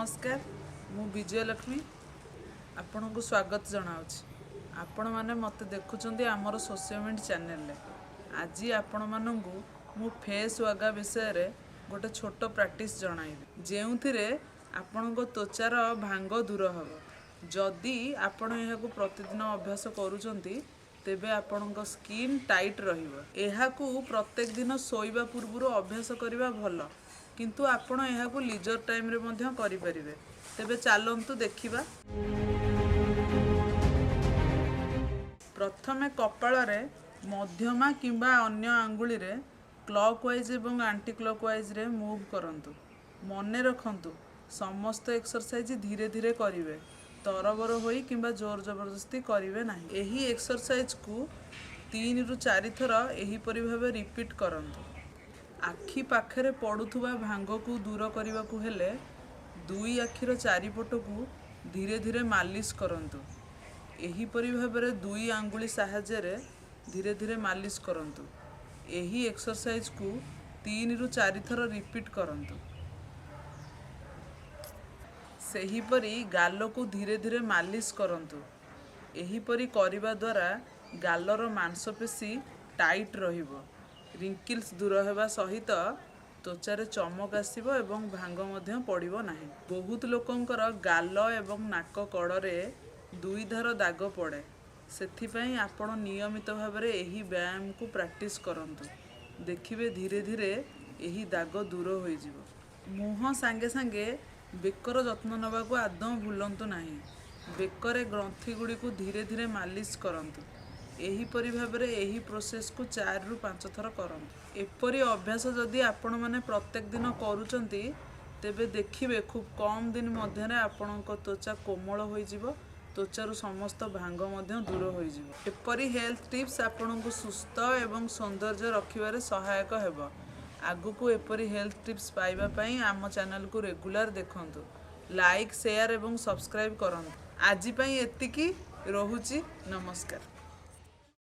ନମସ୍କାର, ମୁଁ ବିଜୟଲକ୍ଷ୍ମୀ ଆପଣଙ୍କୁ ସ୍ୱାଗତ ଜଣାଉଛି। ଆପଣମାନେ ମୋତେ ଦେଖୁଛନ୍ତି ଆମର ସୋସିଓମିଣ୍ଟ ଚ୍ୟାନେଲରେ। ଆଜି ଆପଣମାନଙ୍କୁ ମୁଁ ଫେସ୍ ୟୋଗା ବିଷୟରେ ଗୋଟେ ଛୋଟ ପ୍ରାକ୍ଟିସ୍ ଜଣାଇବି, ଯେଉଁଥିରେ ଆପଣଙ୍କ ତ୍ୱଚାର ଭାଙ୍ଗ ଦୂର ହେବ। ଯଦି ଆପଣ ଏହାକୁ ପ୍ରତିଦିନ ଅଭ୍ୟାସ କରୁଛନ୍ତି, ତେବେ ଆପଣଙ୍କ ସ୍କିନ୍ ଟାଇଟ୍ ରହିବ। ଏହାକୁ ପ୍ରତ୍ୟେକ ଦିନ ଶୋଇବା ପୂର୍ବରୁ ଅଭ୍ୟାସ କରିବା ଭଲ, କିନ୍ତୁ ଆପଣ ଏହାକୁ ଲିଜର ଟାଇମ୍ରେ ମଧ୍ୟ କରିପାରିବେ। ତେବେ ଚାଲନ୍ତୁ ଦେଖିବା। ପ୍ରଥମେ କପାଳରେ ମଧ୍ୟମା କିମ୍ବା ଅନ୍ୟ ଆଙ୍ଗୁଳିରେ କ୍ଲକ୍ ୱାଇଜ୍ ଏବଂ ଆଣ୍ଟି କ୍ଲକ୍ ୱାଇଜ୍ରେ ମୁଭ୍ କରନ୍ତୁ। ମନେ ରଖନ୍ତୁ, ସମସ୍ତ ଏକ୍ସରସାଇଜ୍ ଧୀରେ ଧୀରେ କରିବେ, ତରବର ହୋଇ କିମ୍ବା ଜୋର ଜବରଦସ୍ତି କରିବେ ନାହିଁ। ଏହି ଏକ୍ସରସାଇଜ୍କୁ 3ରୁ 4 ଥର ଏହିପରି ଭାବେ ରିପିଟ୍ କରନ୍ତୁ। ଆଖି ପାଖରେ ପଡ଼ୁଥିବା ଭାଙ୍ଗକୁ ଦୂର କରିବାକୁ ହେଲେ ଦୁଇ ଆଖିର ଚାରିପଟକୁ ଧୀରେ ଧୀରେ ମାଲିସ କରନ୍ତୁ। ଏହିପରି ଭାବରେ ଦୁଇ ଆଙ୍ଗୁଳି ସାହାଯ୍ୟରେ ଧୀରେ ଧୀରେ ମାଲିସ କରନ୍ତୁ। ଏହି ଏକ୍ସରସାଇଜ୍କୁ 3ରୁ 4 ଥର ରିପିଟ୍ କରନ୍ତୁ। ସେହିପରି ଗାଲକୁ ଧୀରେ ଧୀରେ ମାଲିସ କରନ୍ତୁ। ଏହିପରି କରିବା ଦ୍ୱାରା ଗାଲର ମାଂସପେଶୀ ଟାଇଟ୍ ରହିବ, ରିଙ୍କିଲ୍ସ ଦୂର ହେବା ସହିତ ତ୍ୱଚାରେ ଚମକ ଆସିବ ଏବଂ ଭାଙ୍ଗ ମଧ୍ୟ ପଡ଼ିବ ନାହିଁ। ବହୁତ ଲୋକଙ୍କର ଗାଲ ଏବଂ ନାକ କଡ଼ରେ ଦୁଇ ଧାର ଦାଗ ପଡ଼େ। ସେଥିପାଇଁ ଆପଣ ନିୟମିତ ଭାବରେ ଏହି ବ୍ୟାୟାମକୁ ପ୍ରାକ୍ଟିସ୍ କରନ୍ତୁ। ଦେଖିବେ, ଧୀରେ ଧୀରେ ଏହି ଦାଗ ଦୂର ହୋଇଯିବ। ମୁହଁ ସାଙ୍ଗେ ସାଙ୍ଗେ ବେକର ଯତ୍ନ ନେବାକୁ ଆଦୌ ଭୁଲନ୍ତୁ ନାହିଁ। ବେକରେ ଗ୍ରନ୍ଥି ଗୁଡ଼ିକୁ ଧୀରେ ଧୀରେ ମାଲିସ କରନ୍ତୁ। ଏହିପରି ଭାବରେ ଏହି ପ୍ରୋସେସକୁ 4ରୁ 5 ଥର କରନ୍ତୁ। ଏପରି ଅଭ୍ୟାସ ଯଦି ଆପଣମାନେ ପ୍ରତ୍ୟେକ ଦିନ କରୁଛନ୍ତି, ତେବେ ଦେଖିବେ ଖୁବ୍ କମ୍ ଦିନ ମଧ୍ୟରେ ଆପଣଙ୍କ ତ୍ୱଚା କୋମଳ ହୋଇଯିବ, ତ୍ୱଚାରୁ ସମସ୍ତ ଭାଙ୍ଗ ମଧ୍ୟ ଦୂର ହୋଇଯିବ। ଏପରି ହେଲ୍ଥ ଟିପ୍ସ ଆପଣଙ୍କୁ ସୁସ୍ଥ ଏବଂ ସୌନ୍ଦର୍ଯ୍ୟ ରଖିବାରେ ସହାୟକ ହେବ। ଆଗକୁ ଏପରି ହେଲ୍ଥ ଟିପ୍ସ ପାଇବା ପାଇଁ ଆମ ଚ୍ୟାନେଲକୁ ରେଗୁଲାର ଦେଖନ୍ତୁ, ଲାଇକ୍, ସେୟାର ଏବଂ ସବସ୍କ୍ରାଇବ୍ କରନ୍ତୁ। ଆଜି ପାଇଁ ଏତିକି ରହୁଛି। ନମସ୍କାର।